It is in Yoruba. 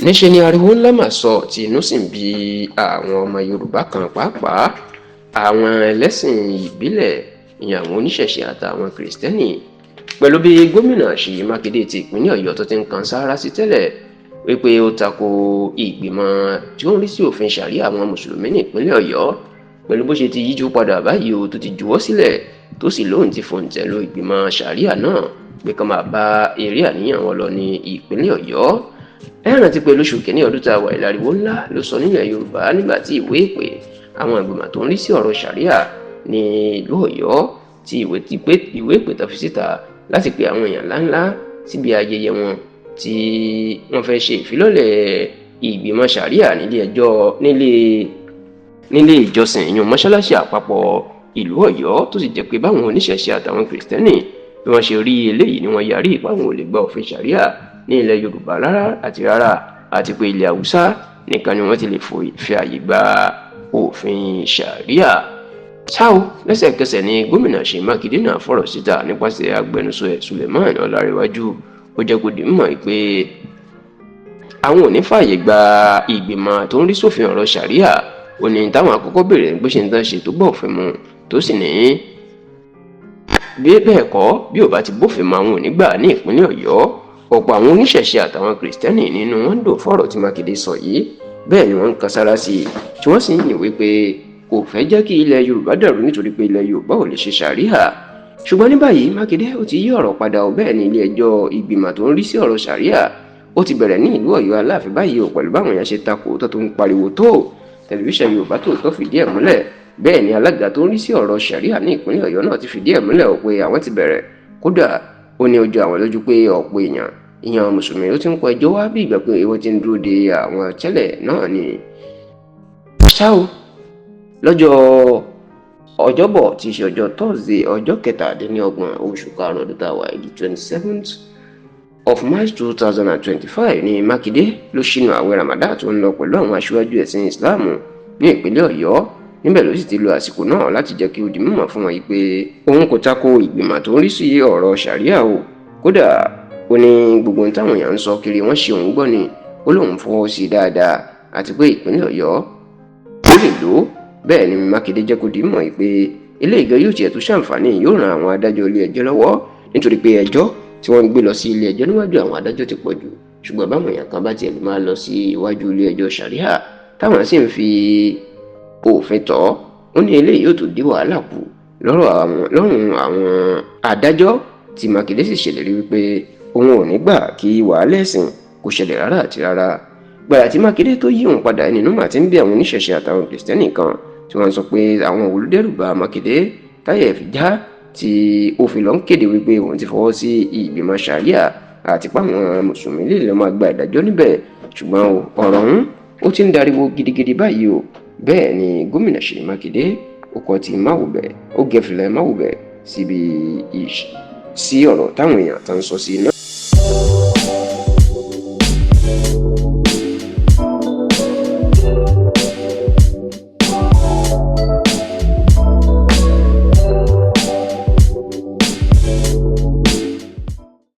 Níṣẹ́ ni ariwo ńlá mà sọ tí inú sì ń bí àwọn ọmọ Yorùbá kan, pàápàá àwọn ẹlẹ́sìn ìbílẹ̀, ìyẹn àwọn oníṣẹ̀ṣe àtàwọn Kìrìsìtẹ́nì, pẹ̀lú bí gómìnà Ṣèyí Mákindé ti ìpínlẹ̀ Ọ̀yọ́ tó ti ń kan sáárá sí tẹ́lẹ̀ wípé ó tako ìgbìmọ̀ tí ó ń rí sí òfin ṣàríà àwọn mùsùlùmí ní ìpínlẹ̀ Ọ̀yọ́, pẹ̀lú bó ṣe ti yíjú padà báyìí o, tó ti juwọ́ sílẹ̀, tó sì lóun ti fòǹtẹ̀ lu ìgbìmọ̀ ṣàríà náà pé kán máa bá eré àníyàn wọn lọ ní ìpínlẹ̀ Ọ̀yọ́. Ẹ rántí pé lóṣù kìíní ọdún tá a wà, ìlàríwó ńlá ló sọ nílẹ̀ Yorùbá nígbà tí ìwé ìpè àwọn ìgbìmọ̀ tó ń rí sí ọ̀rọ̀ ṣàríà ní ìlú Ọ̀yọ́, tí ìwé ìpè tó fi síta láti pe àwọn èèyàn ńláńlá síbi ayẹyẹ wọn tí wọ́n fẹ́ ṣe ìfilọ́lẹ̀ ìgbìmọ̀ ṣàríà nílé ẹjọ́, nílé ìjọsìn, ìyún mọ́ṣáláṣí àpapọ̀ ìlú Ọ̀yọ́, tó sì jẹ́ pé báwọn oníṣẹ̀ṣe àtàwọn Kìrìsìtẹ́nì bí wọ́n ṣe rí eléyìí ni wọ́n yarí ìpáwọn ò lè gba òfin ṣàríà ní ilẹ̀ Yorùbá rárá àti rárá, àti pé ilẹ̀ Haúsá nìkan ni wọ́n ti lè fi àyè gba òfin ṣàríà. Ṣá o, lẹ́sẹ̀kẹsẹ̀ ni gómìnà Ṣèyí Mákindé náà fọ̀rọ̀ síta nípasẹ̀ agbẹnusọ ẹ̀, Suleiman Ọlárẹ̀wájú. Ó jẹ́ kó di mímọ̀ pé àwọn ò ní fààyè gba ìgbìmọ̀ tó ń rí sófin ọ̀rọ̀ ṣàríà. Ó ní táwọn àkọ́kọ́ béèrè bó ṣe ń tán ṣe tó bá òfin mu, tó sì ní bí bẹ́ẹ̀ kọ́, bí ò bá ti bófin mu, àwọn ò ní gbà ní ìpínlẹ̀ Ọ̀yọ́. Ọ̀pọ̀ àwọn oníṣẹ̀ṣe àtàwọn Kìrìsìtẹ́nì nínú wọn dùn fọ́rọ̀ tí Mákindé sọ yìí, bẹ́ẹ̀ ni wọ́n ń kan sára sí i, tí wọ́n sì ń yìn wípé kò fẹ́ jẹ́ kí ilẹ̀ Yorùbá dàrú, nítorí pé ilẹ̀ Yorùbá ò lè ṣe ṣàríà. Ṣùgbọ́n ní báyìí, Mákindé ó ti yí ọ̀rọ̀ padà ò. Bẹ́ẹ̀ ni ilé ẹjọ́ ìgbìmọ̀ tó ń rí sí ọ̀rọ̀ ṣàríà ó ti bẹ̀rẹ̀ ní ìlú Ọ̀yọ́ Aláàfin báyìí ò, pẹ̀lú báwọn èèyàn ṣe takò tó ń pariwo tó. Tẹlifíṣàn Yorùbá Tòótọ́ fìdí ẹ̀ múlẹ̀. Bẹ́ẹ̀ ni alága tó ń rí sí ọ̀rọ̀ ṣàríà ní ìpínlẹ̀ Ọ̀yọ́ náà ti fìdí ẹ̀ múlẹ̀ ò pé àwọn ti bẹ̀rẹ̀. Kódà, ó ní ojú àwọn lójú pé ọ̀pọ̀ èèyàn, ìyẹn mùsùlùmí, ló ti ń kọ ẹjọ́ wá bí ìgbà pé wọ́n ti ń dúró de àwọn tẹ́lẹ̀ náà ni. Ṣá o, lọ́jọ́ Ọjọ́bọ̀ tí í ṣe ọjọ́ Thursday, ọjọ́ 27 oṣù karùn-ún ọdún tá a wà yìí, 27th of March 2025, ní Mákindé ló ṣínú àwẹ̀ Ramadan tó ń lọ pẹ̀lú àwọn aṣíwájú ẹ̀sìn Islam ní ìpínlẹ̀ Ọ̀yọ́. Níbẹ̀ ló sì ti lo àsìkò náà láti jẹ́ kí ó di mímọ̀ fún wọn pé òun kò tako ìgbìmọ̀ tó ń rí sí ọ̀rọ̀ ṣàríà o. Kódà, ó ní gbogbo ohun táwọn èèyàn ń sọ kiri, wọ́n ṣe òun gbọ́ ni, ó lóun fọwọ́ sí i dáadáa, àti pé ìpínlẹ̀ Ọ̀yọ́ ó lè lò ó. Bẹ́ẹ̀ ni Mákindé jẹ́ kó di mọ̀ pé eléyìí gan yóò tiẹ̀ tó ṣàǹfààní, yóò ran àwọn adájọ́ ilé ẹjọ́ lọ́wọ́, nítorí pé ẹjọ́ tí wọ́n ń gbé lọ sí ilé ẹjọ́ níwájú àwọn adájọ́ ti pọ̀ jù. Ṣùgbọ́n báwọn èèyàn kan bá tiẹ̀ lè máa lọ sí iwájú ilé ẹjọ́ ṣàríà táwọn sì ń fi òfin tọ́, ó ní eléyìí yóò tó dí wàhálà kù lọ́rùn àwọn adájọ́. Tí Mákindé sì ṣèlérí wípé òun ò ní gbà kí wàhálà ẹ̀sìn kò ṣẹlẹ̀ rárá àti rárá. Gbàrà tí Mákindé tó yí òun padà, nínú mà ti ń bí àwọn oníṣẹ̀ṣe àtàwọn Kìrìsìtẹ́nì kan tí wọ́n sọ pé àwọn olùdẹ́rùbà Mákindé táyà fi já tí ó fi lọ ń kéde wípé òun ti fọwọ́ sí ìgbìmọ̀ ṣàríà, àti páwọn mùsùlùmí lè lọ́ máa gba ìdájọ́ níbẹ̀. Ṣùgbọ́n ọ̀rọ̀ ọ̀hún ó ti ń dariwo gidigidi báyìí o. Bẹ́ẹ̀ ni gómìnà Ṣèyí Mákindé ó kọ́ ti máwùbẹ̀, ó gẹ̀fìlẹ̀ máwùbẹ̀ síbi sí ọ̀rọ̀ táwọn èèyàn tó ń sọ sí náà.